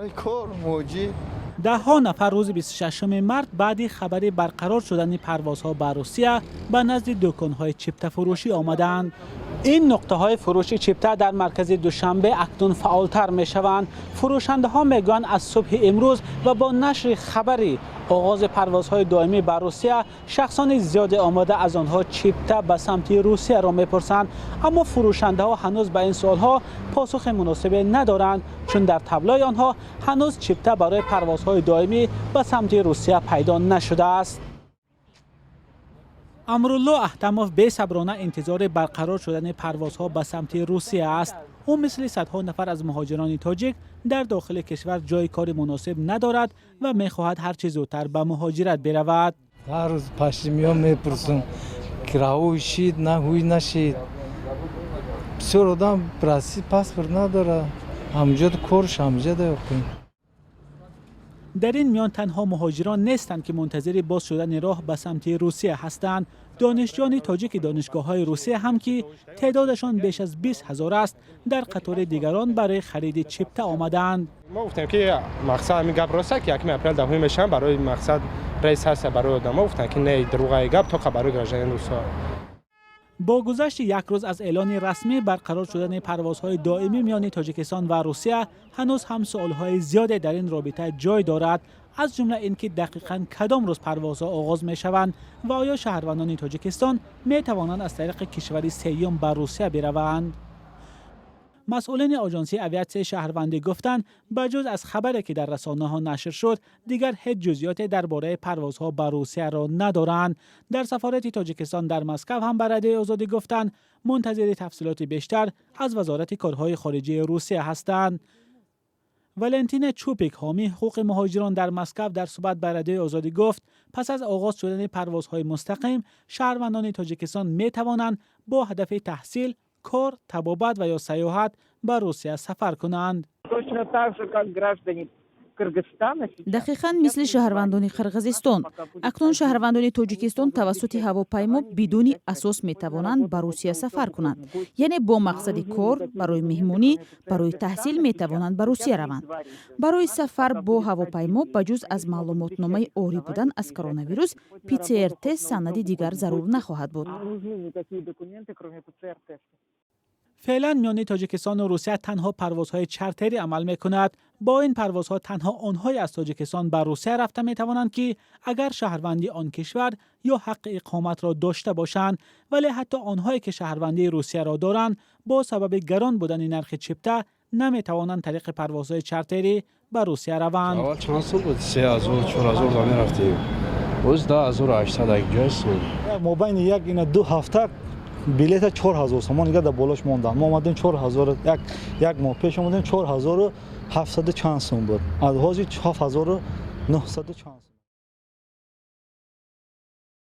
Барои кор муҳоҷир. Даҳҳо нафар рӯзи 26 март баъди хабари барқарор шудани парвозҳо ба Русия ба назди дуконҳои чиптафурӯшӣ омадаанд. Ин нуқтаҳои фурӯши чипта дар маркази Душанбе акнун фаъолтар мешаванд. Фурӯшандаҳо мегӯянд, аз субҳи имрӯз ва бо нашри хабари оғози парвозҳои доимӣ ба Русия шахсони зиёде омода аз онҳо чипта ба самти Русияро мепурсанд. Аммо фурӯшандаҳо ҳанӯз ба ин суолҳо посухи муносибе надоранд, чун дар таблои онҳо ҳанӯз чипта барои парвозҳои доимӣ ба самти Русия пайдо нашудааст. Амрулло Аҳтамов бесаброна интизори барқарор шудани парвозҳо ба самти Русия аст. Ӯ мисли садҳо нафар аз муҳоҷирони тоҷик дар дохили кишвар ҷои кори муносиб надорад ва мехоҳад ҳарчи зудтар ба муҳоҷират биравад. Ҳар рӯз пашти меём, мепурсам, ки раҳои шид, на ҳуй нашид. Бисёр одам Россия паспорт надорад, ҳамҷода корш ҳамҷода ёфтем. Дар ин миён танҳо муҳоҷирон нестанд, ки мунтазири боз шудани роҳ ба самти Русия ҳастанд. Донишҷӯёни тоҷики донишгоҳҳои Русия ҳам, ки теъдодашон беш аз 20 000 аст, дар қатори дигарон барои хариди чипта омадаанд. Мо гуфтем, ки мақсад ҳамин гап роста, ки 1 апрел даҳуй мешаванд, барои мақсад рейс ҳаста барои одамо. Гуфтанд, ки не, дурӯғаи гап, тоқа барои гражданин русо. Бо гузашти як рӯз аз эълони расмӣ барқарор шудани парвозҳои доимӣ миёни Тоҷикистон ва Русия, ҳанӯз ҳам суолҳои зиёде дар ин робита ҷой дорад, аз ҷумла ин ки дақиқан кадом рӯз парвозҳо оғоз мешаванд ва оё шаҳрвандони Тоҷикистон метавонанд аз тариқи кишвари сеюм ба Русия бираванд. Масъулини Оҷонсии авиатсияи шаҳрвандӣ гуфтанд, ба ҷуз аз хабаре, ки дар расонаҳо нашр шуд, дигар ҳеҷ ҷузъиёте дар бораи парвозҳо ба Русияро надоранд. Дар сафорати Тоҷикистон дар Москав ҳам ба Радиои Озодӣ гуфтанд, мунтазири тафсилоти бештар аз Вазорати корҳои хориҷии Русия ҳастанд. Валентина Чупик, ҳомии ҳуқуқи муҳоҷирон дар Москав, дар суҳбат ба Радиои Озодӣ гуфт, пас аз оғоз шудани парвозҳои мустақим шаҳрвандони Тоҷикистон метавонанд бо ҳадафи таҳсил, кор, табобат ва ё сайёҳат ба Русия сафар кунанд. Точно так же, как граждане Кыргызстана. Дақиқан мисли шаҳрвандони Қирғизистон акнун шаҳрвандони Тоҷикистон тавассути ҳавопаймо бидуни асос метавонанд ба Русия сафар кунанд, яъне бо мақсади кор, барои меҳмонӣ, барои таҳсил метавонанд ба Русия раванд. Барои сафар бо ҳавопаймо ба ҷуз аз маълумотномаи орӣ будан аз коронавирус, ПЦР тест, санади дигар зарур нахоҳад буд. Нужны никакие документы, кроме ПЦР-теста. Феълан миёни Тоҷикистону Русия танҳо парвозҳои чартерӣ амал мекунад. Бо ин парвозҳо танҳо онҳое аз Тоҷикистон ба Русия рафта метавонанд, ки агар шаҳрванди он кишвар ё ҳаққи иқоматро дошта бошанд. Вале ҳатто онҳое, ки шаҳрвандии Русияро доранд, бо сабаби гарон будани нархи чипта наметавонанд тариқи парвозҳои чартерӣ ба Русия раванд. Аввал чанд сол буд, 3000, 4000 да мерафтем, боз 10 800 як ҷойстон. Мобайни як ина 2 ҳафта билета 4000 сомон дига дар болош монданд. Мо омадем 4000, як моҳ пеш омадем, 4700 чанд сом буд, аз ҳозир 7900 чанд сом.